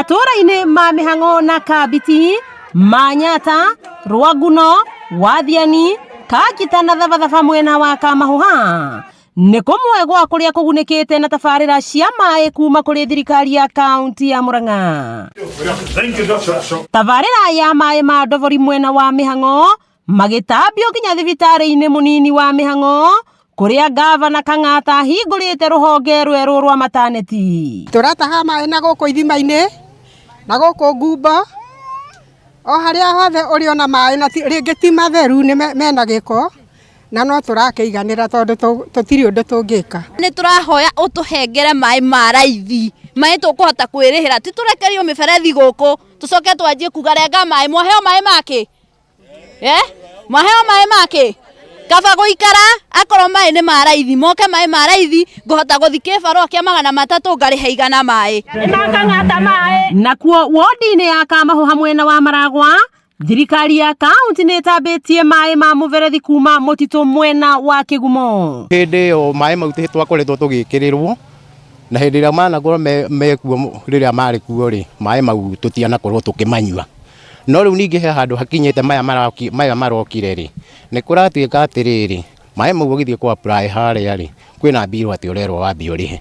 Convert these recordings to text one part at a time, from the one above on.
Matũũra-inĩ ma Mĩhang'o na Kambiti, Manyata, Rwanguno, Wathiani, Kangita na Thabathaba mwena wa Kamahũha nĩ kũmwe gwa kũrĩa kũgunĩkĩte na tabarĩra cia maĩ kuma kũrĩ thirikari ya kaunti ya Murang'a. Tabarĩra ya maĩ ma ndobori mwena wa Mĩhang'o magĩtambio nginya thibitarĩ-inĩ mũnini wa Mĩhang'o kũrĩa ngavana Kang'ata ahingũrĩte rũhonge rwerũ rwa mataneti. Tũrataha maĩ na gũkũ ithima-inĩ na gũkũ ngumbo o harĩa hothe ũrĩona maĩ na rĩngĩ ti matheru nĩ mena gĩko na no tũrakĩiganĩra tondũ tũtirĩ ũndũ tũngĩka. Nĩ tũrahoya ũtũhengere maĩ ma raithi, maĩ tũkũhota kwĩrĩhĩra, ti tũrekerio mĩberethi gũkũ tũcoke twanjie kuga renga maĩ, mwaheo maĩ makĩ? Eh? Mwaheo maĩ makĩ? Kaba gũikara akorwo maĩ nĩ ma raithi, moke maĩ ma raithi, ngũhota gũthi kĩbarũa kĩa 300 ngarĩha 100 maĩ. Nakuo wodi-inĩ ya Kamahũha mwena wa Maragwa, thirikari ya kaunti nĩ ĩtambĩtie maĩ ma mũberethi kuma mũtitũ mwena wa Kĩgumo. Hĩndĩ ĩyo maĩ mau twakoretwo tũgĩkĩrĩrwo na hĩndĩ ĩrĩa manakorwo mekuo rĩrĩa marĩ kuo rĩ, maĩ mau tũtianakorwo tũkĩmanyua. No rĩu ningĩ he handũ hakinyĩte maya maroki, maya marokire rĩ, nĩ kũratuĩka atĩrĩrĩ, maĩ mau ũgĩthiĩ kũ apply harĩa rĩ, kwĩna mbirũ atĩ ũrerwo wambe ũrĩhe.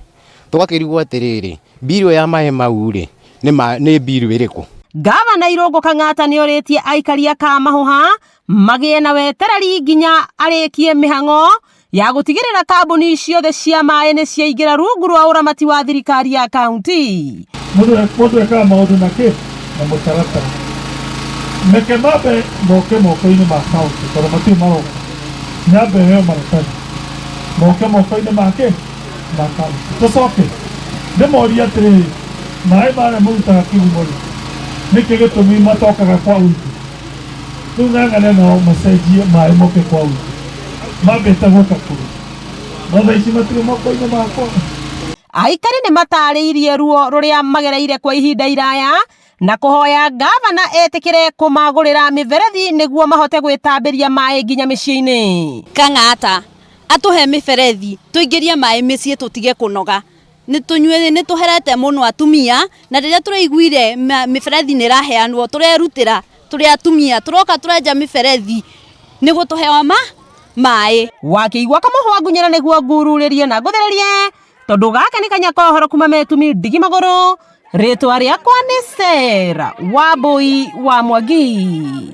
Tũgakĩrigwo atĩrĩrĩ, mbirũ ya maĩ mau rĩ, nĩ mbirũ ĩrĩkũ? Gavana Irũngũ Kang'ata nĩ orĩtie aikari a Kamahũha magĩe na wetereri nginya arĩkie mĩhang'o ya gũtigĩrĩra kambuni ciothe cia maĩ nĩ ciaingĩra rungu rwa ũramati wa thirikari ya kaunti. Mũndũ ekaga maũndũ na kĩ na mũtaratara. Meke mambe moke moko-inĩ ma kaunti tondũ matirĩ maroka. Nyambe heo maratathi moke moko-inĩ ma kĩ ma kaunti. Tũcoke ndĩmorie atĩrĩrĩ, maĩ marĩa mũrutaga kĩgumo rĩ, nĩkĩ gĩtũmi matokaga kwa ũingĩ? Rĩu ng'ang'ane nao macenjie maĩ moke kwa ũingĩ. Mambĩte gũka kũrĩ no thaa ici matirĩ moko-inĩ makwa. Aikari nĩ matarĩirie ruo rũrĩa magereire kwa ihinda iraya na kũhoya ngavana etĩkĩre kũmagũrĩra mĩberethi nĩguo mahote gwĩtambĩria maĩ nginya mĩciĩ-inĩ. Kang'ata atũhe mĩberethi tũingĩrie maĩ mĩciĩ tũtige kũnoga. Nĩ tũnyue nĩ tũherete mũno atumia na rĩrĩa tũraiguire mĩberethi nĩ ĩraheanwo tũrerutĩra tũrĩ atumia tũroka tũrenja mĩberethi nĩguo tũheo maĩ. Wakĩigua kamũhwa ngunyĩra nĩguo ngururĩrie na ngũthererie tondũ gaka nĩ kanya ka ũhoro kuma metumi ndigi magũrũ. Rĩtwa rĩakwa nĩ Sarah Wambui wa Mwangi.